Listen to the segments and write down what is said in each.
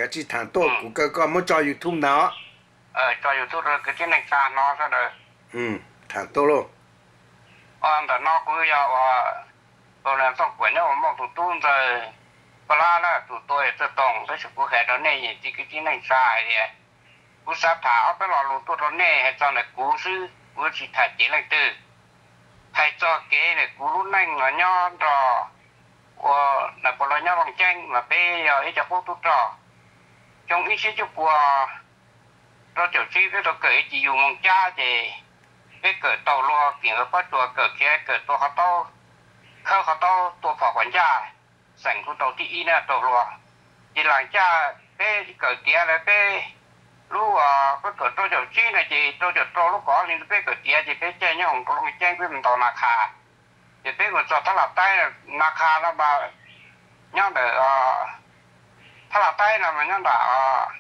Kav tsij tham tuaj, kuv kaw koj muab tso YouTube ntag. Tso YouTube rau kwv tij neej tsa hnov sawv daws. Tham tuaj lauj. Ntawm no kuv yog ua tus Txooj Kuam nyob ua Mooj tus tub ntxawg Paj Lab na, tus tua yog Txawj Toom, tab sis kuv hais rau nej txiv kwv tij neej tsa hais tias kuv xav tham ob peb lo lus tuaj rau nej hais txog ntawm kuv xwb, kuv tsis tham cev leej twg. Hais txog kev ntawm kuv lub neej los nyob nrog ua nais phoo los nyob Looj Ceeb mas peb yog ib co qub tub rog. Xyoo ib txhiab cuaj pua rau caum tsib peb tau kawm ib ci yus moo cab ces peb kawm taug luag kiam nkawd pob tsuas, kawm khiav kawm tua qhov taub, khawb qhov taub tua phom quas ncaj, xeem kuj tau thib ib na taug luag. Ces lam caj peb kawm tiav lawm peb lub, peb kawm rau caum tsib na ces rau caum rau lub kaum ob hli peb kawm tiav ces peb caij nyob hoom rau Looj Ceeb peb mus ntaus Nas Khas. Ces peb mus txog Thab Las Taib, Nas Khas no mas nyob ntawm Thab Las Taib no mas nyob nram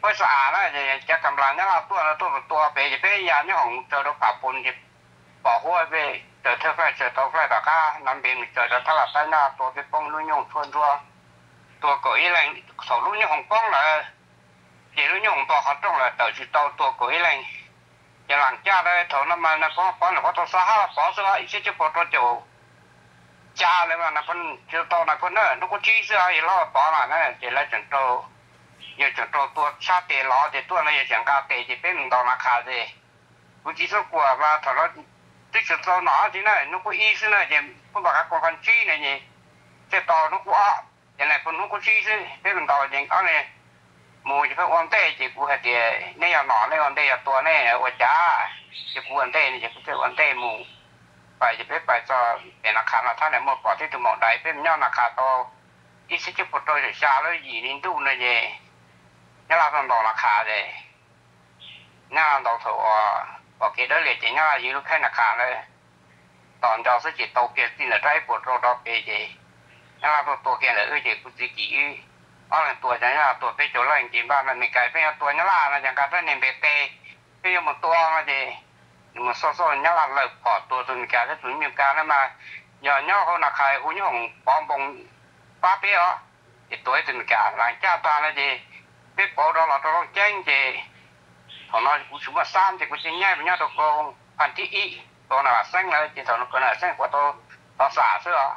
Pab Xa As na, cov kam las Nyab Laj tuaj no tuaj tua pem ces peb ya nyob hoom tsaws rau Pham Pum ces pom huab peb tsaws thawj flaij tsaws tau flaij tom qab no ntev mus tsaws rau Thab Las Taib Nyab Laj tua peb poob lub nyuj tshuab ntsuab, tua kaum ib leeg. Thaum lub nyuj hoom poob lawm ces lub nyuj hoom npog qhov rooj lawm tawm tsis tau, tua kaum ib leeg. Ces lam caj lawm thaum no mas nais phoo Pov Nws Qhuav tau xa hab los pov xwb os, ib txhiab cuaj pua rau caum xya lawm mas nais phoo tsis tau, nais phoo na hnub qub tsib xwb os, yog lawv pov mas na ces lawv tseem rau, yog tseem rau tua sab tes los ces tuaj no yog tseem nqa tes ces peb mus ntaus Nas Khas ces kuv txiv Txooj Kuam mas thaum no twb tsis tau nom dab tsi na, hnub qub ib xwb na ces kuj npaj qab koom qhov tsib na ces thiaj tau hnub qub ob. Ces nais phoo hnub qub tsib xwb peb mus ntaus ces ob leeg mus ces pheej ua ntej ces kuv hais tias nej yog nom nej ua ntej, yog tua nej ua cas, ces kuv ua ntej no ces kuv thiaj ua ntej mus. Pais ces peb pais txog pem Nas Khas no thab niam muaj pom tib tug maum dais, peb mus nyob Nas Khas tau ib txhiab cuaj pua rau caum xya lub yim hli ntuj no ces Nyab Laj tuaj ntaus Nas Khas ces Nyab Laj ntaus thaum uas pom kev dawb lias ces Nyab Laj ywg lub khaib Nas Khas lawm. Tos nco xwb ces tau kiag txij ntawm rab ib puas rau rau pem ces Nyab Laj tuaj tua kiag ntawm wb ces kuv txiv Kim wb ob leeg tua, ces Nyab Laj tua peb caug leej ces npaj no Meskas peb yuav tua Nyab Laj no ces nqa rab niag npes qe, peb yuav mus tua no ces nws mus xauj xauj Nyab Laj lawm phom tua tus Meskas thiab tus Meskas na mas yog nyob hauv Nas Khas hu nyob hoom Pov Npoo pab peb os. Ces tua ib tug Meskas lam caj tag no ces peb pauv rov los rau Looj Ceeb ces thaum no kuv tsis muaj xab ces kuv thiaj nyaib mus nyob rau Koo Phaj thib ib, rau Nas Vas Xeeb lawm ces thaum no Nas Vas Xeeb kuv tau tov xam xwb os.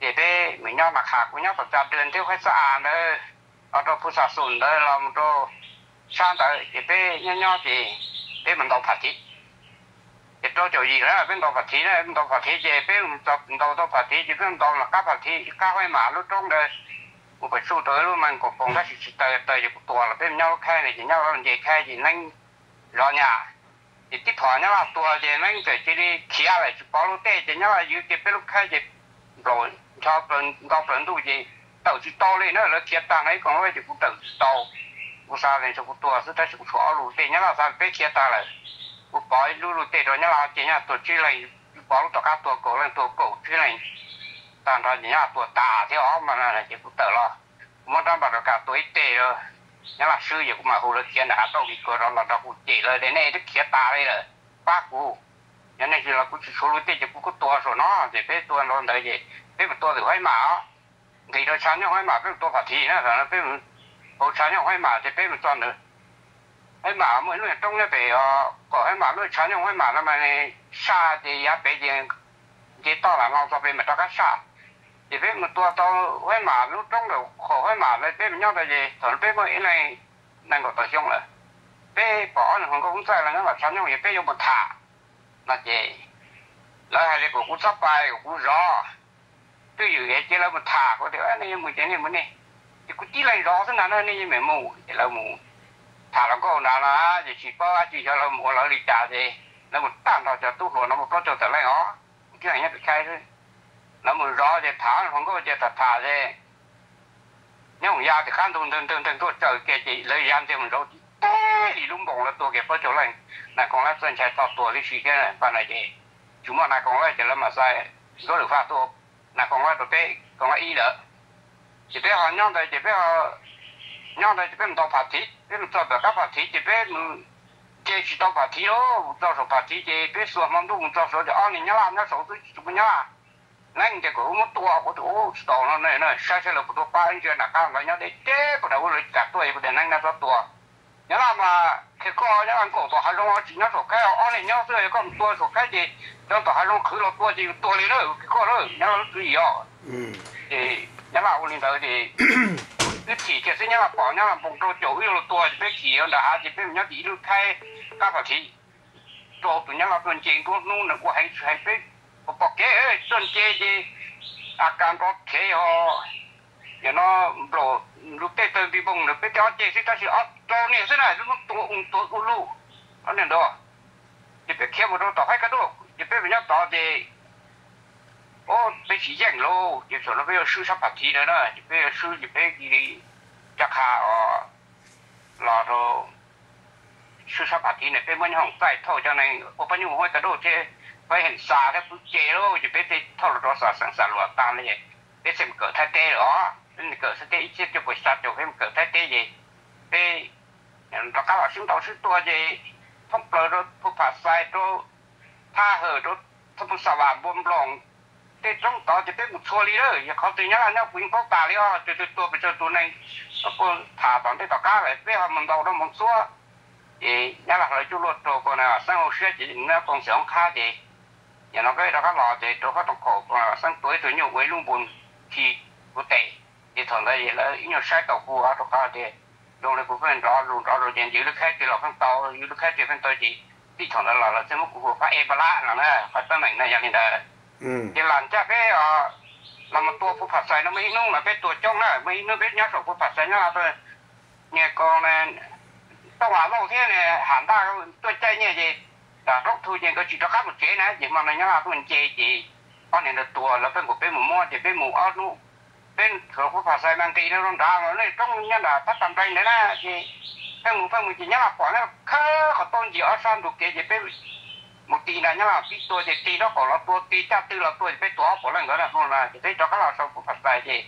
Ces peb mus nyob Nas Khas kuv nyob tom Tsa Dwg thiab Khaib Xab As ntawd, los rau Phu Xa Xum ntawd los mus rau sab ntawd ces peb nyob nyob ces peb mus ntaus Pham Thiv. Ces rau caum yim lawm peb ntaus Pham Thiv na, ntaus Pham Thiv ces peb ntaus tau Pham Thiv ces peb ntaus los qab Pham Thiv qab Huaib Mam lub roob ntawd, mus pem tsuj tau ib lub mees kaum poom tab sis tsis taw, taw ces kuv tuag lawm, peb mus nyob lub khaib na ces nyob lub nce khaib ces neeb zov nyas. Ces tib phom Nyab Laj tuag ces neeb txawm cia li khiav lawm tsis pov lub tej ces Nyab Laj ywg kiag peb lub khaib ces nplaum ncho plaws nto plaws ntuj ces tawm tsis tau li na, lawv khiav tag no ib koom lub ces kuv tawm tsis tau. Kuv xav tias kuv tuag xwb tab sis kuv tshuav ob lub tej, Nyab Laj xav peb khiav tag lawm. Kuv pov ib lub lub tej rau Nyab Laj ces Nyab Laj tuag tsib leeg, kuv pov lub tom qab tuag kaum leej, tuag kaum tsib leeg tag nrho ces Nyab Laj tuag tas thiab os mas ces kuv tawm los. Kuv muab rab npam rov kam tua ib teg, Nyab Laj swb ces kuv mam hu lawv khiav nram hav rauj kis kuag rov los nrog kuv cem lawv tias nej twb khiav tas li lawm, pab kuv. Yog nej tsis los kuv tsis tshuav lub tej ces kuv kuj tuag saum no. Ces peb tua nrog ntawd ces peb mus tua ntawm Huaib Mam os, nqis rau tshav nyooj Huaib Mam peb mus tua Pham Thiv na. Thaum no peb mus hauv tshav nyooj Huaib Mam ces peb mus txog ntawd, Huaib Mam muaj ib lub niag roob nyob pem os, kom Huaib Mam lub tshav nyooj Huaib Mam no mas saj ces yav pem ces nce toj lam no txog pem mam rov qab saj. Ces peb mus tua tau Huaib Mam lub roob ntawm qhov Huaib Mam lawm, peb mus nyob ntawd ces thaum no peb muaj ib leeg nees nkaum tawm xyoo lawm. Peb pom ob niag hluas nkauj Hmoob Txaij los nyob tom tshav nyooj es peb yuav mus tham no ces lawv hais tias kom kuv txhob pais, kom kuv zov. Twb ywm es cia lawv mus tham, kuv tias nej yuav mus ces nej mus nej, ces kuv tib leeg zov xwb ntag na, nej yeej meem mus. Ces lawv mus tham hluas nkauj ntawd no ces tsis paub dab tsi, xyov lawv mus ua lawv li cas ces lawv mus tag nrho cov tub hluas no muaj plaub caug tawm leej os, kuv tib leeg nyob pem khaib xwb. Lawv mus zov ces tham hluas nkauj ces tham tham ces nyob mus ya tim qab ntug ntawg ntawg ntawg ntuaj tsaws kiag ces lawv ya ntxiag mus zov tib teg li lub npoos lawv tua kiag plaub caug leej. Nais Koom Laib txawj ntshai txog tuag tib si thiab npaj no ces tsis muaj Nais Koom Laib ces lawv mam xa Ntuj Lwm Faj tuaj, Nais Koom Laib rau peb, Koom Laib ib lawm. Ces peb ho nyob ntawd ces peb nyob ntawd ces peb mus ntaus Pham Thiv, peb mus txog tom qab Pham Thiv ces peb mus nce tsis tau Pham Thiv lauj, mus txog saum Pham Thiv ces peb xuas hmo ntuj mus txog saud ces ob niag Nyab Laj nyob saud xwb tsis muaj Nyab Laj. Neeb tias kom wb muab tua, kuv tias ub tsis tau no ne, saib saib lawv puas tuaj pab, ntsia nram qab ntawd nyob deb deb puas nram ub lawv kam tuaj, kuv tias neeb neb txhob tua. Nyob Laj mas qhia koj, Nyob Laj nkaum tom hav zoov tsis nyob saum khaib, ob leeg nyob xwb, yog koj mus tua saum khaib ces cov tom hav zoov qhwv los tua ces yus tuag li na, qhia koj na, Nyob Laj lub tswv yim os. Ces Nyob Laj ua li ntawd ces wb chim kiag xwb, Nyob Laj pom Nyob Laj npoo rau caum wb yuav los tua ces peb chim nram hav ces peb mus nyob tim ib lub khaib qab pas thiv, rau tus Nyob Laj tuaj nce nruab hnub nws ua heev tsis heev peb pom kev tuaj nce ces A Kas nrov rhev ho, nim no nplaum lub tej tawg nti npoo ntawm peb tej ob ceg xwb tab sis ob rau niag xwb na, lub hnub tua ua tua ua luj, ob niag ntawd. Ces peb khiav mus rau tom khaib kaj duj ces peb mus nyob tod ces peb tsis yeej lauj, ces thaum no peb yuav swb sab pas thiv ntawd na, ces peb yuav swb ces peb cia li rov qab los rau swb sab pas thiv na, peb muab nyob hoom txaij thauj cov neeg ua pab nyuj huab kaj duj thiab pab heem xa thiab pub ce lauj, ces peb thiaj thauj los rau Xam Xeem Xam Luas tag li, peb thiaj mus kawm Thaib teb lawm os, peb mus kawm Thaib teb ib txhiab cuaj puas xya caum peb mus kawm Thaib teb ces peb rov qab los sib ntaus sib tua ces thoob plaws rau Phu Pham Xais rau Thaj Hawm rau Thaj Phu Xa Vas Npua Nploos tej roob tod ces peb mus txhua li lawm, yog qhov twg Nyab Laj nyob kuv yeej paub tas li os, tus twg tua pes tsawg tus neeg kuj tham tom ntej tom qab lawm peb ho mus ntaus rau Moos Txuab. Ces Nyab Laj lawv cuj luaj rau ko na Xeeb hauv siab ces nyob koom xeem hoob qhab ces nim no peb rov qab los ces rau qab rooj khaum ko Xeeb tua ib tug nyuj ua ib lub npus khi kuv tes. Ces thaum ntawd lawv ib nyuag saib tau kuv rau qhov tias zoo li kuv pheej nrov zus nrov zus ces ntws lub khaib ris los pheej tau, ywg lub khaib ris pheej tau ces txij thaum ntawd los lawv thiaj muab kuv hu Phab Ej Npab Lab no na, qhov teeb meem no yog li ntawd. Ces lam ncaj peb los mus tua Phu Pham Xais no muaj ib hnub mas peb tua coob na, muaj ib hnub peb nyob saum Phu Pham Xais nyob niag ko Tooj Vam Lauj thiab niag Ham Ntaj tuaj caij nyiaj ces nram roob thu ces nkawd tsis rov qab mus tsev na ces hmo no Nyab Laj tuaj nce ces ob niag ntawd tua lawv pheej kom peb mus muab ces peb mus ob hnub, peb tsuav Phu Pham Xais mas nqis rau nrad los nej roob nyob nram Phab Tas Nplees ntawd na ces pheej mus pheej mus ces Nyab Laj pom na khawb qhov taub ncig ob sab ntug kev ces peb mus ti nrad Nyab Laj pib tua ces ti rab qaum los tua ti caj tw los tua ces peb tua ob puas leej nkawd na hnub na ces peb rov qab los saum Phu Pham Xais ces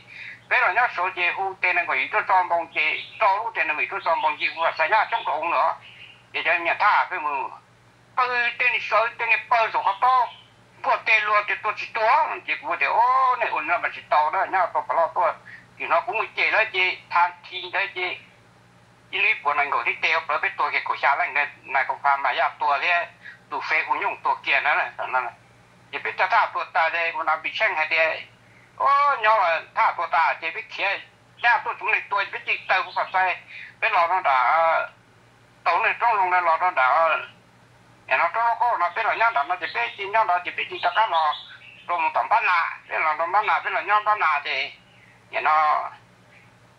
peb los nyob saud ces hu tej neeg kom yus tuaj tso npoo ces rau lub tej neeg kom yus tuaj tso npoo ncig Phu Pham Xais Nyab Laj coob nkaus no ces cov niam thab pheej mus pawg tej niag sawv tej niag pawg saum qhov taub npuaj tej luag tias tua tsis tuag ces kuv tias o, nej ua no mas tsis tau na, Nyab Laj tua pam loj tuaj. Tim no kuv mus cem lawv ces thav thi ntawd ces ib lub puas nees nkaum tib teg plawv peb tua kiag kaum xya leej, nais koom pha mas yaj tua thiab tus fev hu nyooj tua kiag na. Ces peb coj thaj tuag tas ces mus nrad Npis Tsheej hais tias o, nyob thaj tuag tas ces peb khiav, Nyab Laj tuaj tsis muaj neeg tua ces peb cia li tawg Phu Pham Xais, peb los rau nram tau lub niag roob zoo na los rau nram no roob lub qub no peb los nyob nram no ces peb cia li nyob nrad ces peb cia li rov qab los rau mus tom Npab Nas, peb los rau Npab Nas peb los nyob Npab Nas ces nim no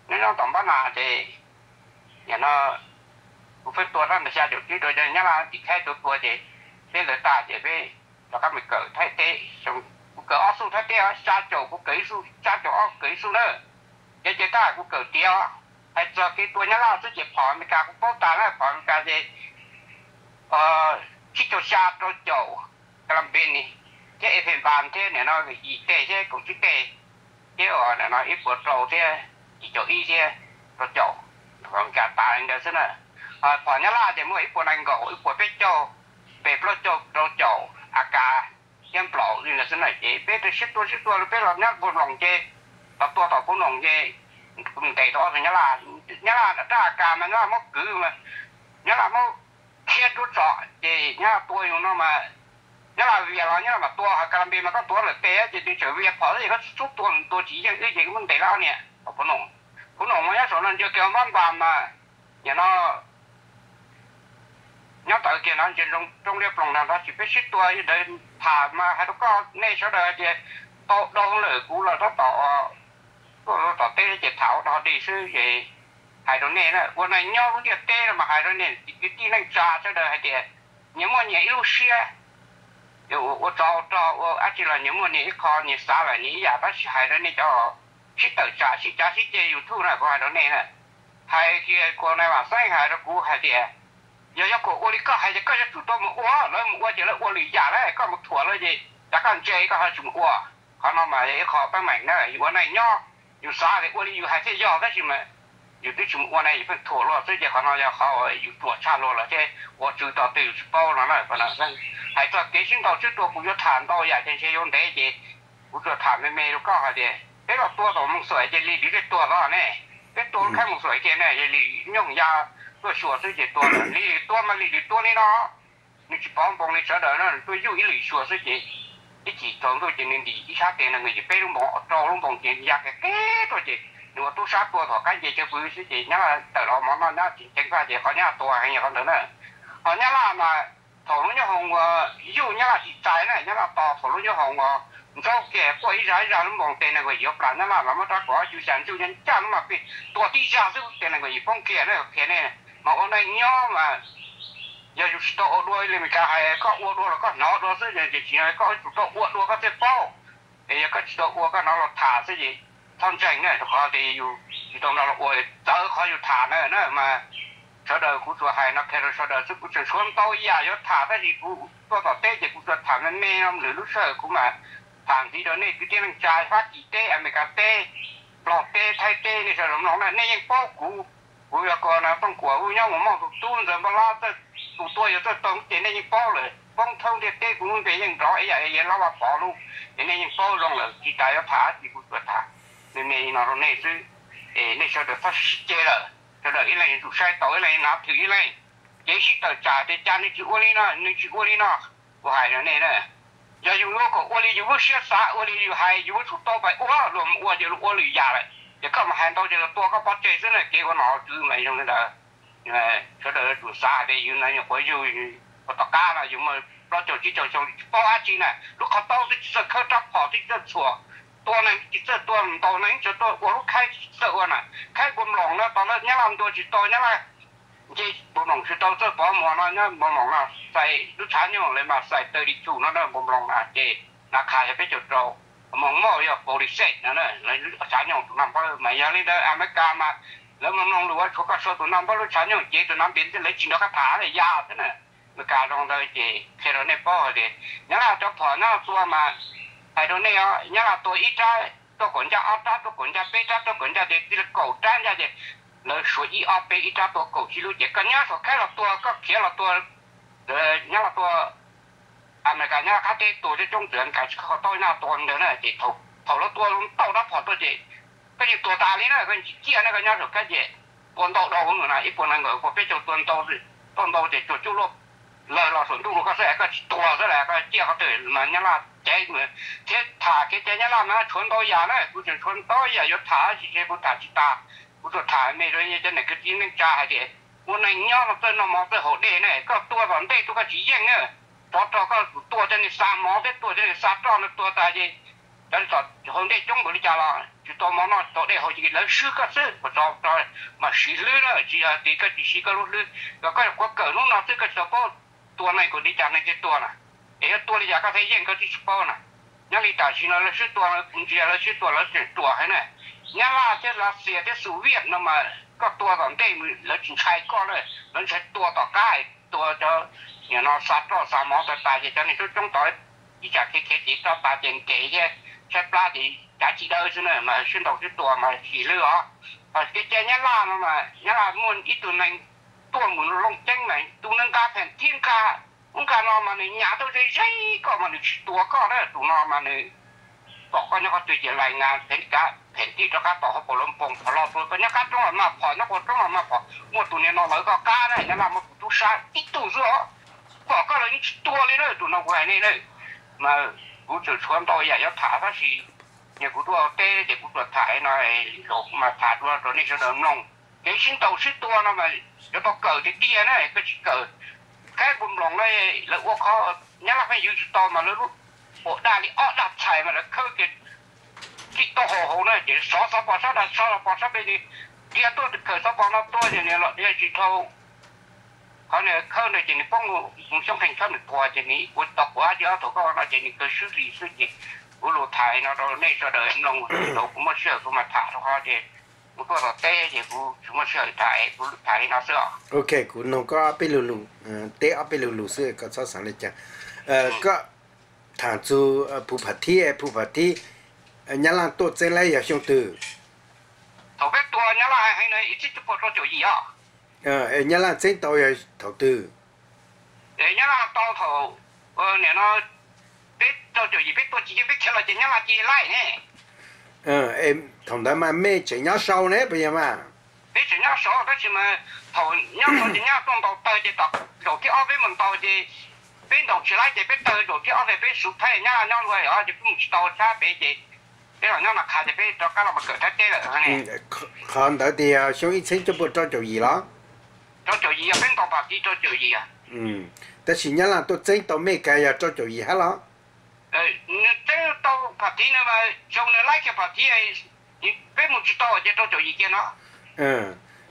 nyob nyob tom Npab Nas ces nim no kuv pheej tua rab nta xya caum tsib rau cov Nyab Laj tim khaib tua tua ces peb ntawd tas ces peb rov qab mus kawm Thaib teb. Kuv kawm ob xub Thaib teb, xya caum kuv kawm ib xub, xya caum ob kawm ib xub na. Ces ces tag kuv kawm tiav, hais txog kev tua Nyab Laj xwb ces phom Amelikas kuv paub tas na, phom Amelikas ces tsib caug xya rau caum Kalambini thiab Ephenban thiab nim no yim teg thiab kaum tsib teg thiab nim no ib puas rau thiab yim caum ib thiab rau caum, phom Amelikas tas li ntawd xwb na. Phom Nyab Laj ces muaj ib puas nees nkaum, ib puas peb caug, peb plaub caug rau caum AK thiab nplaum li ntawd xwb na. Ces peb rau sib tua sib tua peb los nyob Phu Mloos ces los tua tom Phu Mloos ces ntes tau ob tug Nyab Laj, Nyab Laj rab AK mas Nyab Laj muab kwv mas Nyab Laj muab khiab ruab tsom ces Nyab Laj tua yus no mas Nyab Laj vias los Nyab Laj mam tua, ho Kalambini mas koj tuav lawm tes ces nws tseem vias phom xwb ces koj txhob tua, tua tsis yeej wb ces muab ntes lawm ob niam. Phu Mloos, Phu Mloos mas nyob saum no ntsia kiag Npab Nas mas nim no nyob tawm kiag no ntsia roob liab ploog no tab sis peb sib tua ntawd tham mas hais rau koj nej sawv daws hais tias tau dhau lawm, kuv los tab tom tuaj tom teb ces tham ua dog dig xwb ces hais rau nej na, ua neej nyob lub ntiaj teb no mas hais rau nej kwv tij neej tsa sawv daws hais tias nyias muaj nyias ib lub siab, ua tsov ua rog ua dab tsi los nyias muaj nyias ib qho, nyias xav lawm nyias ib yam, tab sis hais rau nej cov sib tawm tsam sib cav sib ceg YouTube na kuv hais rau nej na, hais kiag kuv na Vam Xeeb hais rau kuv hais tias yog yog kuv ua li koj hais ces koj yuav tsum tau mus ua, lawv mus ua ces lawv ua lwm yam na, koj mus thuam lawv ces cas koj ntse koj ho tsis mus ua. Qhov no mas yog ib qho teeb meem na, yus ua neej nyob yus xav tias ua li yus hais thiaj yog tab sis mas yus twb tsis mus ua ne yus pheej thuam luag xwb ces qhov no yog qhov uas yus ruam tshaj luag lawm thiab ua tswv tos twg yus tsis paub no na. Hais txog kev sib ntaus sib tua kuv yuav tham ntau yam ces ntshe yuav ntev ces Kuv tsuas tham me me rau koj hais tias peb los tua tom Moos Xoom ces Lis Lwm thiaj tuag tod ne. Peb tua lub khab Moos Xoom kiag ne, yog Lis Lwm nyooj ya tuaj xyuas xwb ces tuag lawm. Lis Lwm tua mas Lis Lwm tua li no, nws tsis pov npoos li sawv daws no, nws tuaj yuj ib lwm xyuas xwb ces ib chim tsaus ntuj ces nws ntim ib sab tes nees nkaum yim peb lub npoos, rau lub npoos ces ya qis qis tuaj ces nws ua tub sab tua tom qab nce chaw pw xwb ces Nyab Laj tawm los mov noj, Nyab Laj tsis ceev faj ces qhov Nyab Laj tua heev yog qhov ntawd na. Ho Nyab Laj mas thaum lub nyob hoos uas yuj Nyab Laj tsis txais na, Nyab Laj tos thaum lub nyob hoos uas ntxaub kiag quaj ib zaj ib zaj lub npoos tes nees nkaum yim plas, Nyab Laj los muab rab kaum ob cuv xya ntsuj nyob ncaj lub mas plig tua tib zaj xwb tes nees nkaum yim poob kiag na. Qhia nej mas ua neej nyob mas yog yus tsis tau ua dua li Meskas hais koj ua dua los koj hnov dua xwb ces tsis yog koj yuav tsum tau ua dua koj thiaj paub. Es yog koj tsis tau ua koj hnov los tham xwb ces txhob ntseeg na, rau qhov tias yus tsis tau nrog los ua, txawv qhov yus tham na na mas sawv daws kuv tsuas hais no qhia rau sawv daws xwb, kuv tseem tshuav ntau yam yuav tham tab sis kuv tuaj tom teb ces kuv tsuas tham me me no, lwm lub sij hawm kuv mam tham ntxiv rau nej kwv tij neej tsa Fab Kis teb, Amelikas teb, Nplog teb, Thaib teb, nej sawv daws mloog na, nej yeej paub kuv. Kuv yog ko no Tooj Kuam, kuv nyob mus muaj tus tub ntxawg Npaj Lab, tus tuaj yog txawj tau ces nej yeej paub lawm, poob thoob ntiaj teb kuv lub npe yeej nrov ib yam li Lab Vaj Pov lub, ces nej yeej paub zoo lawm, tsis tas yuav tham dab tsi kuv tsuas tham me me no rau nej xwb. Es nej sawv daws txhob sib ceg lawm, sawv daws ib leeg yuav tsum saib taus ib leeg, nav thwm ib leeg, ces sib tawm tsam tias cas nws tsis ua li no, nws tsis ua li no. Kuv hais rau nej na, yog yus yuav kom ua li yus lub siab xav, ua li yus hais, yus yuav tsum tau pais ua, luag mus ua ces luag ua lwm yam lawm, ces koj mus hais ntau ces luag tua koj pov tseg xwb na, kev ua nom tswv mas zoo li ntawd. Sawv daws yuav tsum xav hais tias yus no nyuam qhuav yug ua tom qab no yus muaj plaub caug tsib caug xyoo tsis paub dab tsi na, lub qhov taub twb tsis txawj khawb rab phom twb tsis txawj txhuam, tua neeg tsis txawj tua, ntaus neeg tsis txawj tua, ua lub khaib tsis txawj ua na. Khaib npua mloos na, tos lawv Nyab Laj ntua tsis tau, Nyab Laj nce npua mloos tsis tau, txawj pov muag no, Nyab Laj npua mloos no xais lub tshav nyuj lawv mas xais taw li tsum no na, npua mloos na ces na qha yog peb caug rau, mloos moj yog pau li xej no, tshav nyuj tus naj npawb mas yog li ntawd Amelikas mas lawv mloog mloog lus ua tshuav koj sau tus naj npawb lub tshav nyuj ces tus naj npias lawv tsis nrog koj tham li yam xwb na. Amelikas zoo ntawd ces qhia rau nej paub hais tias Nyab Laj cov phom Nyab Laj tua mas hais rau nej os, Nyab Laj tua ib rab tuaj kaum ncaj, ob rab tuaj kaum ncaj, peb rab tuaj kaum ncaj, ces txij li kaum rab ncaj ces lawv suav ib ob peb ib rab tua kaum tsib lub, ces koj nyob saum khaib los tua, koj khiav los tua, Nyab Laj tua, Amelikas Nyab Laj qab teb tua coob coob, txawm Amelikas tsis kho taub Nyab Laj tua ntawd na, ces thaum lawv tua ntau rab phom tuaj ces koj yeej tuag tas li na, koj tsis ciaj na, koj nyob saum khaib ces tua ntau dhau na, ib puas nees nkaum puas peb caug tua ntau, tua ntau ces tsuas cuaj luaj lawg los saum ntuj rau koj xwb, koj tsis tuag xwb las, koj ciaj qhov twg mas Nyab Laj cev. Thiab tham kev cai Nyab Laj mas tshuav ntau yam na, kuv tseem tshuav ntau yam yuav tham tab sis kuv tham tsis tas, kuv tsuas tham me rau cov niam kwv tij neej tsa hais tias ua neeg nyob no txawj noj mov txawj haus dej ne, koj tua tom ntej tuaj koj tsis yeej na, tsov rog koj tua cov niag xa mov thiab tua cov niag xa roj no tuag tas ces cov tom haus dej coob npaum li cas los tsis tau mov noj tau dej haus ces lawv swb koj xwb, ua tsov rog mas siv hlwb na, tsis yog tias koj tsis siv koj lub hlwb, yog koj nyuam qhuav kawm hnub no xwb koj tsis tau paub tua neeg kom li cas neeg thiaj tuag na, es yuav tua li cas koj thiaj yeej koj twb tsis paub na. Nyob li tam sim no lawv swb tua, kuv ntsia lawv swb tua lawv tseem ruam heev na. Nyab Laj thiab Lav Xias thiab Xus Viaj no mas koj tua tom ntej lawv tsis ntshai koj na, lawv ntshai tua tom qab, tua cov niag no xa roj xa mov tas tas ces cov niag coob coob tod ib tsam khiav khiav ces roj tas ces nkev thiab tshaib plab ces cav tsis dawb xwb na, mas swb ntaus swb tua mas sim hlwb os. Ho kev cai Nyab Laj no mas Nyab Laj muaj ib tug neeg tuaj mus Looj Ceeb mas tus neeg nqa pheem thib nqa ub nqa no mas nws nyam tau ze ze koj mas nws tsis tua koj na, tus no mas nws pom koj nyob qhov twg ces lais nqa pheem thib rov qab tom hauv paus lawv npoos phom los tua koj nyob qab roob los mas phom, nyob qhov roob los mas phom, muaj tus niag no lawv koj qab na, Nyab Laj muaj tus tub sab tib tug xwb os. Pom koj lawv yeej tsis tua li na, tus no kuv hais nej na. Mas kuv tseem tshuav ntau yam yuav tham tab sis yog kuv tuaj teb ces kuv tsuas tham no, kuv mam tham dua rau nej sawv daws mloog. Kev sib ntaus sib tua no mas yuav tau kawm tiag tiag na, koj tsis kawm. Khaib npua mloos na, lawv ua qhov Nyab Laj pheej yws tsis tau mas lawv lub ua daj li ob daj txhais mas lawv khawb kiag txij tauj hauv hauv na ces sov xov pos sab daj, sov xov pos sab pem, dhia tuaj kawm xov pos no tuaj ces nws los dhia tsis dhau qhov nws khawb ntawd ces nws poob mus xyoob qeeg tshab nws tuag ces nws ua tau quav dab tsi ob thaum koj no ces nws kawg swb li xwb ces kuv lus tham no rau nej sawv daws mloog, kuv muaj sij hawm kuv mam tham rau qhov tias kuv tuaj tom teb ces kuv tsis muaj sij hawm tham, kuv tham li no xwb os. Ok, kuv noog koj ob peb lus lus, teb ob peb lus lus xwb koj txhob xav li cas. Koj tham txug Phu Pham Thib, Phu Pham Thib, Nyab Laj tuaj txeeb laib yog xyoo twg? Thaum peb tua Nyab Laj heev no ib txhiab cuaj pua rau caum yim os. Nyab Laj txeeb tau yog thaum twg? Nyab Laj tau thaum, nim no, Peb rau caum yim peb tua tsis yeej peb khiav los ces Nyab Laj cia li laij ne. Thaum ntawd mas mej tseem nyob sau ne puas yog mas? Peb tseem nyob sau tab sis mas thaum nyob sau ces Nyab Laj tuaj ntaus tawg ces tom zaum thib ob peb mus ntaus ces peb ntaus tsis laib ces peb tawg zaum thib ob ces peb xuv thaij Nyab Laj nyob luaj os ces peb mus tsis tau sab pem ces peb los nyob no qha ces peb rov qab los mus kawm thab teb lawm. Qhov ntawd tias xyoo ib txheeb cuaj puas rau caum yim los? Rau caum yim yog peb ntaus pham tiv rau caum yim. Tab sis Nyab Laj tuaj txeeb tau mej kag yog rau caum yim hab los? Nws txeeb tau pham tiv no mas xyoo nws laib kiag pham tiv, peb mus tsis tau ces rau caum yim kiag no.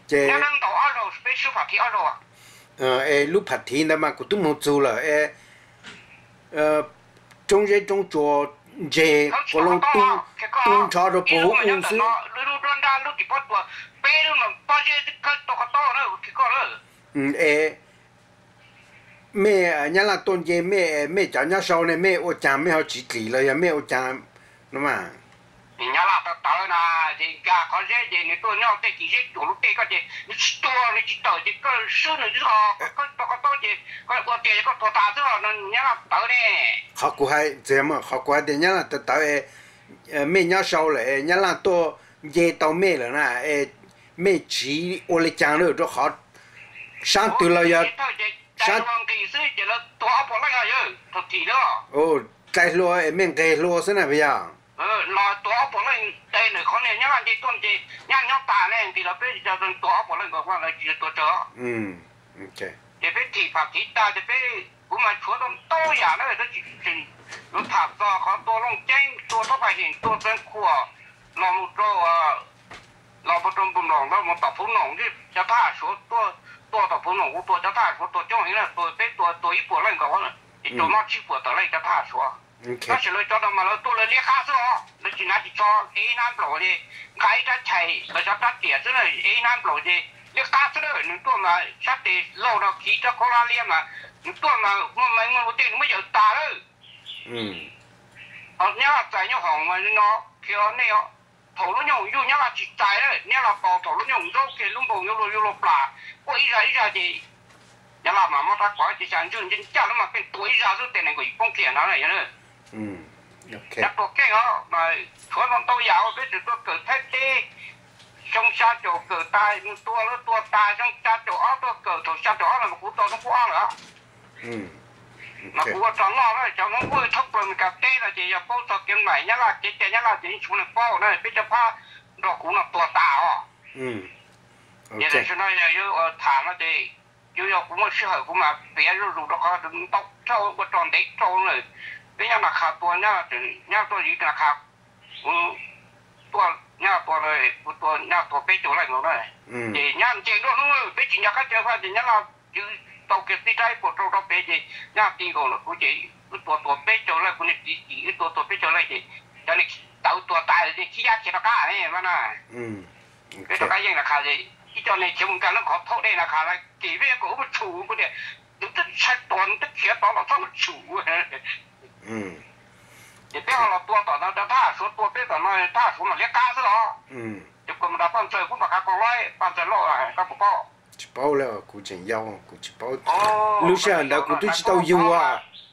Ces ntaus ob zaug peb swb pham tiv ob zaug. Es lub pham tiv ntawd mas kuv twb moog txug lawm es roob zeb roob tsua, ntseg, quas looj, tub nrho rau puag huv u xwb. Lub nrab lub tim pob tsuas, peb lub no pob zeb khawb tau qhov taub na, koj lawm. Es mej Nyab Laj tuaj nce mej, mej cov nyob sau ne mej ua caag mej ho tsiv dlim los yog mej ua caag no mas? Nyab Laj tawv tawv na, ces nkag qhov zeb ces nws tuaj nyob tej kis zeb cuam lub tej koj ces nws tsis tua nws tsis tawm ces koj swb nws xwb os, koj tau qhov taub ces koj ua tiag ces koj tuag tas xwb os, Nyab Laj tawv ne. Qhov kuv hais, qhov kuv hais tias Nyab Laj tawv tawv, mej nyob sau lawm Nyab Laj tuaj nce tau mej lawm na, es mej tsiv ua le caag lawm rau qhov sab twg los yog sab nqis xwb ces lawv tuag ob puas leej os, thaum thim na. Dai hlua es mej nqeg hlua xwb na puas yog? Los tuag ob puas leej, tes ntawm qhov niag Nyab Laj nce tuaj ces Nyab Laj nyob tas ne, nqis los peb tuag ob puas leej nkaus lawv tsis tuag tsawg. Ces peb thim pham thim tag ces peb, kuv mas tshuav tau ntau yam na, tab sis yuav tham txog qhov tua Looj Ceeb, tua Thoob Phaj Him, tua Txeev Khuam, los mus rau, los mus rau Npus Noom, los mus tom Phuv Noom, cov thab ham Suav tuaj, tua tom Phuv Noom kuv tua cov thab ham Suav tua coob heev na, tua peb tua tua ib puas leej nkaus, ces tua mob tsib puas tawm leej cov thab ham Suav. Tab sis lawv cov no mas lawv tuaj lawv liab qab xwb os, lawv tsis hnav tsis tso, ev ib hnab nplaum ces nqa ib rab chais lawv cov rab riam xwb na, ev ib hnab nplaum ces liab qab xwb na, nws tuaj mas sab tes laug no kiv rab khaub hlab liab mas nws tuaj mas muaj meej muaj luag tej nws muab yawm tas lawm. Nyab Laj txais nyob hoom mas no, qhia nej, thaum lub nyooj yug Nyab Laj tsis txais na, Nyab Laj tos thaum lub nyooj zaub kiag lub npoo yuav luag yuav luag plam, quaj ib zag ib zag ces Nyab Laj mas mob rab qov ces xya ntswj ncaj lub mas pheej tua ib zag xwb tes nees nkaum yim poob kiag no na. Cov tuag keej os mas tshuav ntau ntau yam ua peb tseem tuaj kawm Thaib teb, xyoo xya caum kawm tas mus tua lawv tua tas, xyoo xya caum ob tuaj kawm, thaum xya caum ob no mas kuv tau Hmoob Qub ob lawm. Mas kuv ua rog loj na, cov Hmoob Qub thoob plaws Meskas teb no ces yog paub txog kev maim Nyab Laj kev cai Nyab Laj ces yeej tsis muaj neeg paub na, peb cov phab nrog kuv no tuag tas os. Ces tam sim no yog yuav tham no ces yuav yog kuv muaj sij hawm kuv mam piav zuj zus rau qhov ntau rau ua rog ntev rau lawm. Peb nyob Naj Qha tua, nyob tuaj yim Naj Qha, kuv tuaj nyob tua, kuv tua nyob tua peb caug leej nkaus na. Ces nyob nce nruab hnub peb tsis nco qab chaw faj ces nyob Laj Tswv tau kiag tib rab ib puas rau rau pem ces nyob ti nkaus lawm kuv ces wb tua tua peb caug leej, kuv niag txiv tim wb tua tua peb caug leej ces cov niag tawv tuag tas ces khib yab khiav rov qab ne mas na. Peb rov qab yeej Naj Qha ces ib co niag khiav mus nkag lub qhov thaub dej Naj Qha na, ces peb kom wb mus tshum kuv tias nws twb ntshai tuag nws twb khiav tod los txhob mus tshum. Ces peb ho los tua tom no, cov thab ham Suav tua peb tom no, thab ham Suav mas liab qab xwb los. Ces kuv mus nrog Paj Ntxawg, kuv npam qab koj laib, Paj Ntxawg Lauj, koj puas paub? Tsis paub li, kuv tseem yau kuv tsis paub. Lub sij hawm ntawd kuv twb tsis tau yug,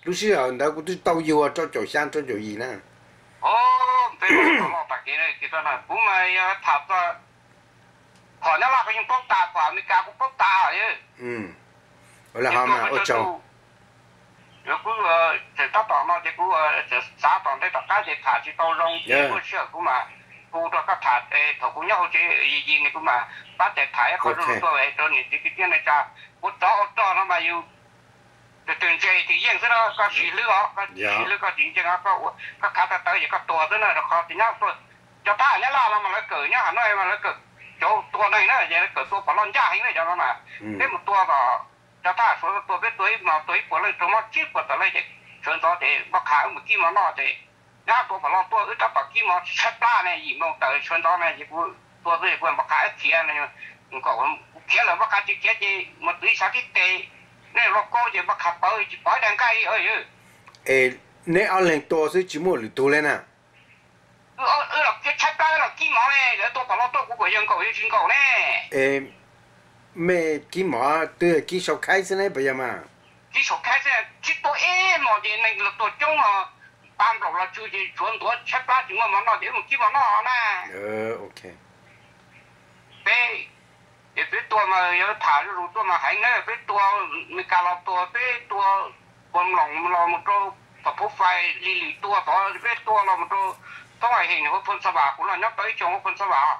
lub sij hawm ntawd kuv twb tsis tau yug, rau caum xya rau caum yim na. Peb los tag kev, kuv mas tham txog phom Nyab Laj kuv yeej paub tas, phom Amelikas kuv paub tas. Ua li ho mas ua tsaug. Kuv tseem tab tom no ces kuv tseem xav tom ntej tom qab ces tham tsis tau zoo ces muaj sij hawm kuv mam hu rau koj tham. Thaum kuv nyob hauv tsev yim yim ne kuv mam pab tais tham ib qho zoo tuaj rau niam txiv kwv tij neej tsa. Ua tsov ua rog no mas yus twg twg ntse twg yeej xwb na, koj sim hlwb os, koj sim hlwb koj tsis ntseeg os, koj khav tawv tawv ces koj tuag xwb na, rau qhov tias nyob tuaj cov thab ham Nyab Laj no mas lawv kawm nyob Hav Nuaj mas lawv kawm cov tua neeg na, ces lawv kawm tua phom loj ncaj heev na cov no mas. Peb mus tua kom cov thab ham Suav tua peb tua ib hmo tua ib puas leej raug mob tsib puas tawm leej ces sawv ntxov ces npaj qha wb mus kib mov noj ces nyob tua phom loj tuaj wb tab tom kib mov tshaib plab ne, yim moo tawm sawv ntxov ne ces kuv tua xwb es kuv npaj qha wb khiav, kuv khiav lawm npaj qha tsis khiav ces mus twv ib sab tib tes, nej los kaub ces npaj qha pawv tsis pov dag nqaij li. Es neb ob leeg tua xwb tsis muaj lwm tus li na? Wb los khiav tshaib plab wb los kib mov ne, lawv tua phom loj tuaj kuv kom yawg nkaum yawg tsis nkaum ne. Es mej kib mov twb kib sau khaib xwb ne puas yog mas? Kib sau khaib xwb, tsis tua ib hmos ces neeg los tua coob os. pab nplaum los tsw ces tshuav ntuav tshaib plab tsis muaj mov noj ces wb mus kib mov noj na. Peb, ces peb tua mas yog tham zuj zus tuaj mas heev na, peb tua Meskas los tua, peb tua Puas Mloos los mus rau Pham Phub Fais, Lis Lis tua tod, peb tua los mus rau Thoob Hais Hees, Huab Phu Xab Vam, kuv los nyob tau ib xyoos Huab Phu Xab Vam.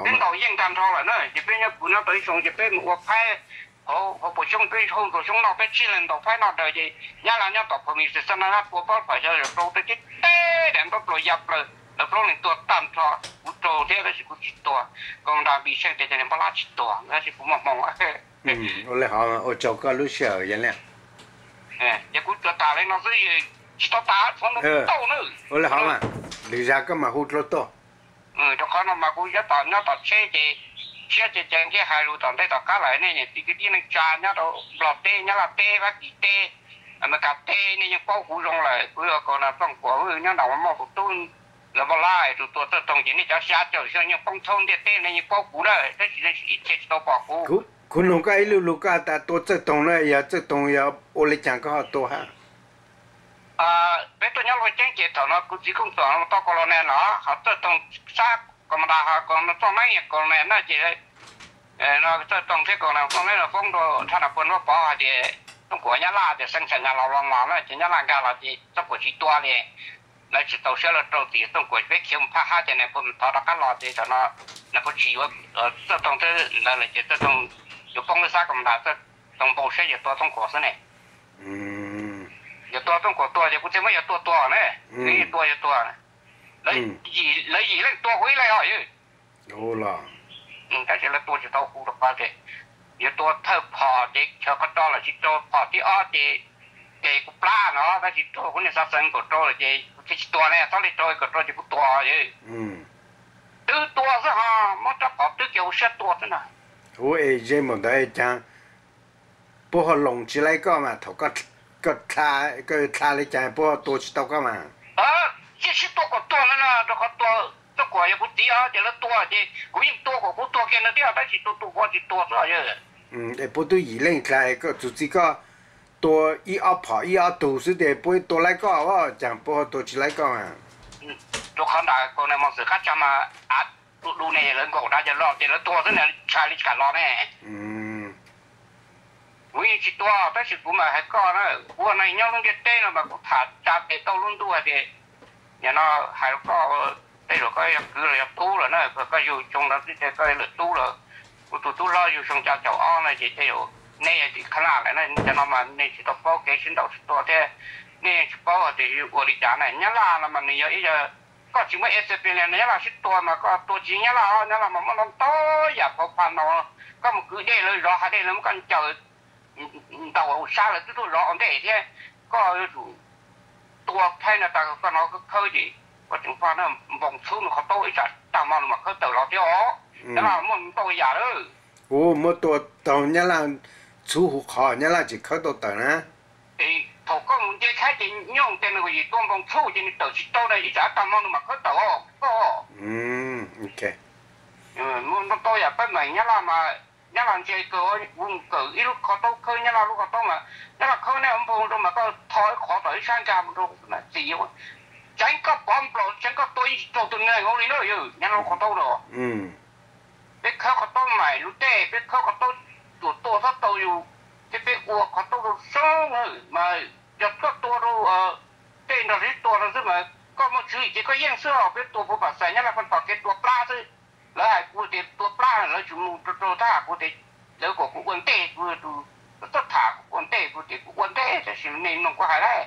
Peb ntaus yeej tag nrho lawm na, ces peb nyob, kuv nyob tau ib xyoos ces peb mus ua phaib hauv Puas Xyoob, peb hauj ntxuag xyoob noj, peb tsib leeg ntaus phaib noj daws ces Nyab Laj nyob tom Phoos Mis Xes Xas Nas tua plaub phom xyov rau teb, teb daim ntaub pluas ya plaws, lawv plaub leeg tua tag nrho, kuv raug thiab tab sis kuv tsis tuag. Kau nra Npis Xyeej tias cov niag npaj lab tsis tuag tab sis kuv muaj hmoo. Ua li hov, ua tsaug koj lub sij hawm Yaj Leej. Ces kuv tsuas tham li no xwb, tsis tau tas, tshuav ntau na. Ua li hov mas, lwm zag koj mam hu dlua tuaj. Rau qhov no mas kuv nyob tom, nyob tom tsheb ces siab ces ces ntsej hais lus tom ntej tom qab lawm, nej niam txiv kwv tij neej tsa nyob rau Nplog teb, Nyab Laj teb, Fab Kis teb, Amelikas teb, nej yeej paub kuv zoo lawm. Kuv yog Kau Nas Txooj Kuam, nyob nram Vaj Moj tus tub, lawv npaj lab tus tua Txawj Toog ces nej cov xya caum xyoo yeej poob thaub ntiaj teb, nej yeej paub kuv na, tab sis nej tsis, ib txhia tsis tau pom kuv. Kuv nug koj ib lu lus, koj has tas tua Txawj Toog na, yog Txawj Toog yog ua li cas koj ho tua hab? Peb tuaj nyob Luaj Ceeb ces thaum no kuv txiv Kooj Tuam tau Kau Los Nes no, ho Txawj Toog sab Kau Mas Das ho Kau Nas Txooj Neeb Kau Los Nes na ces Txawj Toog thiab Kau Nas Txooj Neeb no foob rau thaj Nas Phuas Vaj Pov hais tias Txooj Kuam Nyab Laj tias xeeb tshaj Nyab Laj los los na ces Nyab Laj nkag los ces Txooj Kuam tsis tua li. Lawv tsis tau siab, lawv rau txim, Txooj Kuam peb khiav mus phaj hab ces Nas Phuas thov rov qab los ces thaum no Nas Phuas tsis yuav Txawj Toog thiab lawv lawm ces Txawj Toog yuav poob lub sab Kau Mas Das, Txawj Toog npau siab yuav tua Txooj Kuam xwb ne. Yuav tua Txooj Kuam tua ces kuv thiaj muab yuav tua tua ne. Tua yuav tua, lawv yim leej tua kuv ib leeg os. Tab sis lawv tua tsis tau kuv rau qhov tias yuav tua thawj phom ces chaw qhov rau lawm tsis rau, phom thib ob ces, ces kuv plab no tab sis rau kuv niag xav xeev nkaum rau lawm ces kuv thiaj tsis tua ne, txhob li rau kaum rau ces kuv tua. Twb tua xwb ho, muab rab qhov twb kiag hauv siab tua xwb na. Ua es ze npaum ntawd cas puab ho loos tsis laib koj mas thaum koj, koj dlha li cas puab ho tua tsis tau koj mas. Tsis sib tua kom tuag no na, rau qhov tua Txooj Kuam yog kuv txiv os, ces lawv tua ces kuv yeej tua kom kuv tuag kiag no thiab tab sis tua tua kuv tsis tuag xwb. Es puab twb yim leej dlha, koj txuas txij koj tua ib ob phom ib ob tug xwb tes puab tua laib koj, cas puab ho tua tsis laib koj mas. Rau qhov ntawd Kau Nas Mos Xwm qab tsag mas av du du ne, lawv nkaum dab cov los ces lawv tua xwb na, tshaj li tsis kam los ne. Kuv yeej tsis tua tab sis kuv mam hais koj na, kuv ua neeg nyob lub ntiaj teb no mas kuv tham tsa tes tau lub ntuj hais tias, nim no hais rau koj, tej zaum koj yog kwv los yog tub lawm na, koj yug xyoo ntawd xwb ces koj lawm tub lawm. Kuv tus tub hlob yug xyoo xya caum ob no ces tej zaum nej yog tim khab laj lawm na, cov no mas nej tsis tau paub kev sib ntaus sib tua thiab, nej yeej tsis paub hais tias yus ua li cas na. Nyab Laj no mas nws yog ib yam, koj tsis muaj experience li Nyab Laj sib tua mas koj tua tsis Nyab Laj, Nyab Laj mas muaj ntau ntau yam phau phas no, koj mus kwv dej lawv zov hav dej lawv muab koj ncaws ntaus sab lawv twb tuaj zov ua ntej thiab. Koj yuav tsum tua thaib no tas koj hnov khawb khawb ces koj tseem faj na, npoo txhub nws qhov taub ib tsam tag hmo nws mam khawb tawm los thiab os. Nyab Laj muaj ntau yam lawm. Kuv muab tua taug Nyab Laj txhub huv qhov Nyab Laj tsis khawb tau tawm na. Thaum koj mus nce thaib ces nyooj tes nws yim tua npoo txhub ces nws tawm tsis tau na, ib tsam tag hmo nws mam khawb tawm os koj. Muaj ntau ntau yam pab meem Nyab Laj mas, Nyab Laj ntse kawg, kuv mus kawm ib lub qhov taub khawb Nyab Laj lub qhov taub mas, Nyab Laj khawb nej npoo rau mas koj tho ib qhov tom ib sab nkag mus rau txim. Tseev koj pov nplaum, tseev koj tua yeej tsis raug tus neeg hauv li na, Nyab Laj lub qhov taub no. Peb khawb qhov taub maim lub tej, peb khawb qhov taub tsuas tua txhob tau yus, thiab peb ua qhov taub rau soob na. Mas yog koj tua rau tej nrog sib tua rau xwb mas koj muaj tswv yim ces koj yeej xwb os. Peb tua puag Pam Xais Nyab Laj pheej tom kev tua plab xwb. Lawv hais kuv tias tua plab, lawv tsis mus rau rau thab ham kuv tias, lawv kom kuv ua ntej, kuv tus txoj tham kuv ua ntej, kuv tias kuv ua ntej tab sis nej mloog kuv hais lauj.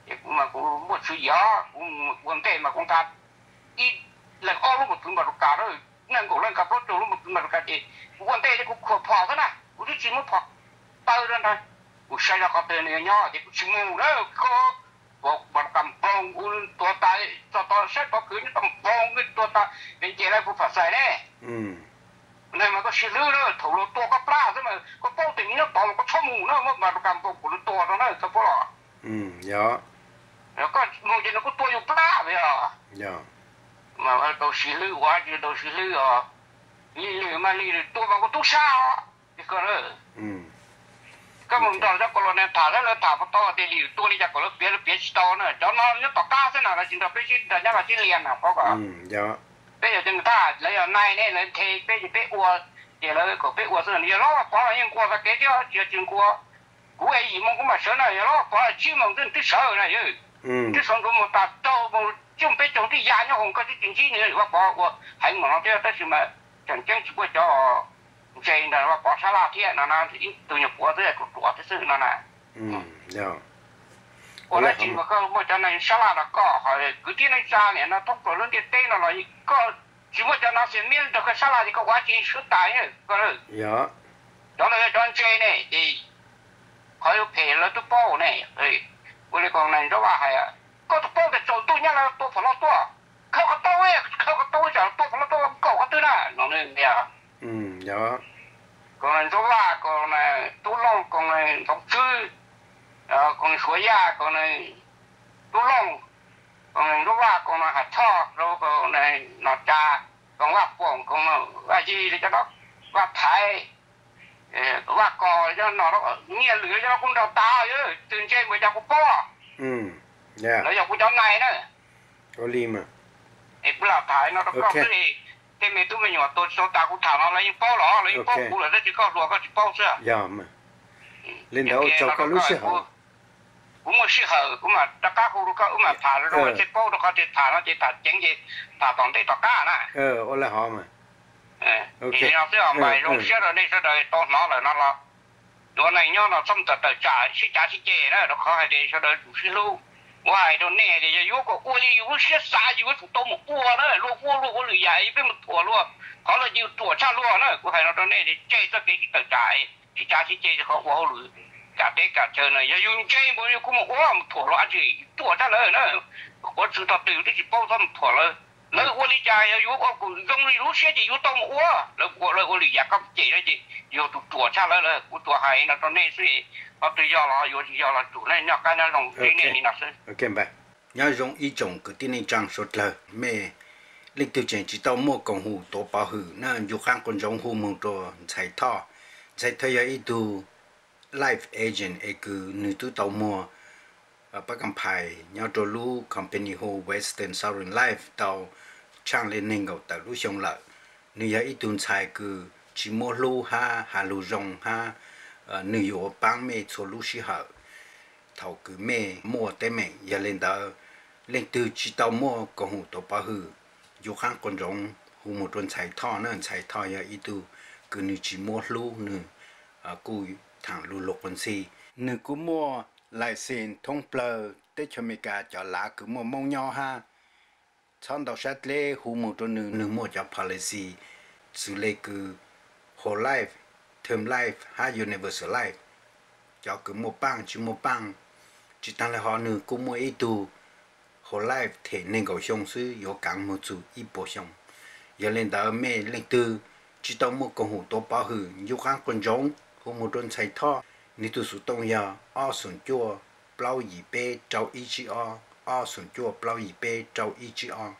Ces kuv mas kuv muaj tswv yim os, kuv mus ua ntej mas kuv nqa ib leeg ob lub mos txwv npas rau kas, nees nkaum leej nqa plaub caug lub mos txwv npas rau kas ces kuv ua ntej thiab kuv khuam phom xwb na, kuv twb tsis muab phom taw rau ntag. Kuv saib zoj qhov twg nws yuav nyob ces kuv tsis mus na. Koj npas rau kas npoo, kuv tuag tas, txog tod saib tod kwv nyob tod npoo, kuv tuag tas, nce lawm puag Pam Xais ne. Neeg mas koj sib hlwb na, thaum luag tua koj plab xwb mas koj paub tias nws nyob tod mas koj txhob mus na, muab npas rau kas npoo kuv lawv tua rau na, koj paub los? Koj mus ces nws kuj tua yus plab yog. Mas tau sib hlwb ua tsis tau sib hlwb os. Li lwm mas li lwm tua mas kuv tub sab os. Koj mus nrog cov ko los ne tham thiab lawv tham puas tau tias li tua li cas kom lawv piav, lawv piav tsis tau na. Cov no nyob tom qab xwb na, lawv tsis nrog peb sib nrog nyob los sib lias na, paub ko. Peb yog cov nws tham, lawv yog nai ne, lawv nthe peb ces peb ua, ces lawv kom peb ua xwb. Yog Hlob Vaj Pov los yeej nquag txoj kev thiab, tsis yog tsis nquag. Kuv es yim moo kuv mam sawv na, yog Hlob Vaj Pov tsib moos twb sawv na yog. Twb sawv ntxuav mus tas rau mus tsib moos peb caug twb ya nyob hauv, koj twb tsis ntsib nws, Vaj Pov ua heev mus no thiab, tab sis mas tseem ceeb tsis muaj cov ntse ntawd, Vaj Pov sab laj thiab no, ib tug nyuag puav xwb, ruam ruam thiab xwb no na. Ua dab tsi mas koj muaj cov neeg sab laj no, koj ho kwv tij neej tsa niam no thoob plaws lub ntiaj teb no los koj tsis muaj cov no xias miab nrog koj sab laj ces koj ua dab tsi suav tas koj. Cov no yog cov ntse ne, ces qhov yuav phem lawv twb paub ne. Ua li Koos Neeg Ntsuab Vaj hais, koj twb paub tias tsaus ntuj nyab lawv tua phom los tuaj, khaws qhov taub, khaws qhov taub tsam tua phom los tuaj kaum koj twg na no. Koos Neeg Ntsuab Vaj, Koos Neeg Tub Looj, Koos Neeg Ntxoov Tswb, Koos Neeg Suav Yaj, Koos Neeg Tub Looj, Koos Neeg Ntsuab Vaj, Koos Neeg Hais Thoj, Koos Neeg Nom Tsa, Koos Vaj Foom, Koos Neeg Vaj Yig, Vaj Thaiv, Vaj Kos, nyiaj lwm cov no kuv nrog tas, twg ntse mus cas kuv paub. Lawv yog kuv cov nai na. Es kuv lam tham no rau koj xwb, tej me tub me nyuam tuag tsis tau tas kuv tham no lawv yeej paub los lawv yeej paub kuv lawm, tab sis koj hluas koj tsis paub xwb. Li ntawd ua tsaug koj lub sij hawm. Kuv muaj sij hawm kuv mam rov qab hu rau koj, wb mam tham rau zoo, thiaj paub rau qhov tias tham no ces tham ceev ces tham tom ntej tom qab na. Li no xwb, zoo siab rau nej sawv daws tau hnov lawm no los, ua neej nyob no txhob tawm tsam sib cav sib ceg na, rau qhov hais tias sawv daws tsum sib hlub. Kuv hais rau nej tias yog yus kom ua li yus lub siab xav yus yuav tsum tau mus ua na, luag ua luag ua lwm yam yus pheej mus thuam luag, qhov no ces yus ruam tshaj luag na. Kuv hais no rau nej tias tseg txoj kev tsis tawm tsam, sib cav sib ceg, qhov ua hauj lwm kam teb kam chaw na, yog yus ntse npaum yus kuj mus ua mus thuam luag dab tsi, ruam tshaj lawm na. Quav txwv tog twg twb tsis paub txhob mus thuam lawv. Lawv ua li cas yog yus ua kom zoo li lub siab ces yus tau mus ua, lawv ua lawv ua lwm yam koj cem lawv ces yus tus ruam tshaj lawv lawm. Kuv tsuas hais no rau nej xwb, qhov twg yog los yuav tsis yog los tsum nej noj qab nyob zoo li nej li no xwb. Nyob zoo ib tsoom kwv tij neej tsaa suav dlawg, mej leej twg tseem tsis tau muaj koom haum tuav pov hwm na, ncu qaab quas ntsoov hu moog rua Ntxhais Thoj. Ntxhais Thoj yog ib tug life agent es kws nwg twb tau muag pab kam phais nyob rua lub company hu Western Sovereign Life tau tshaaj le neeg nkaum tawm lub xyoo lawm. Nwg yog ib tug ntxhais kws tsis muab hlub hab has lug zoo hab nwg yuav paab mej txhua lub sij hawm thaum kws mej muaj teeb meem. Yog le ntawd, leej twg tsis tau muaj koom haum tuav pov hwm, ncu qaab quas ntsoov hu moog rua Ntxhais Thoj na. Ntxhais Thoj yog ib tug kws nwg tsis muab hlub, nwg kuj thaam lug luag quas ntxhi. Nwg kuj muaj license thoob plawg teb chaws Amelikas cov lav kws muaj Moob nyob hab. Txhob ntau sab dleb hu moog rua nwg, nwg muaj cov policy xws le kws whole life, term life hab universal life, cov kws muaj paaj tsis muaj paaj. Tsis taag le hov nwg kuj muaj ib tug whole life them neeg nkaum xyoo xwb yuav kaav moog txug ib puas xyoo. Yog le ntawd mej leej twg tsis tau muaj koom haum tuav pov hwm, ncu qaab quas ntsoov hu moog rua Ntxhais Thoj. Nwg tug xuv tooj yog ob xoom cuaj plaub yim peb rau ib tsib ob, ob xoom cuaj plaub yim peb rau ib tsib ob.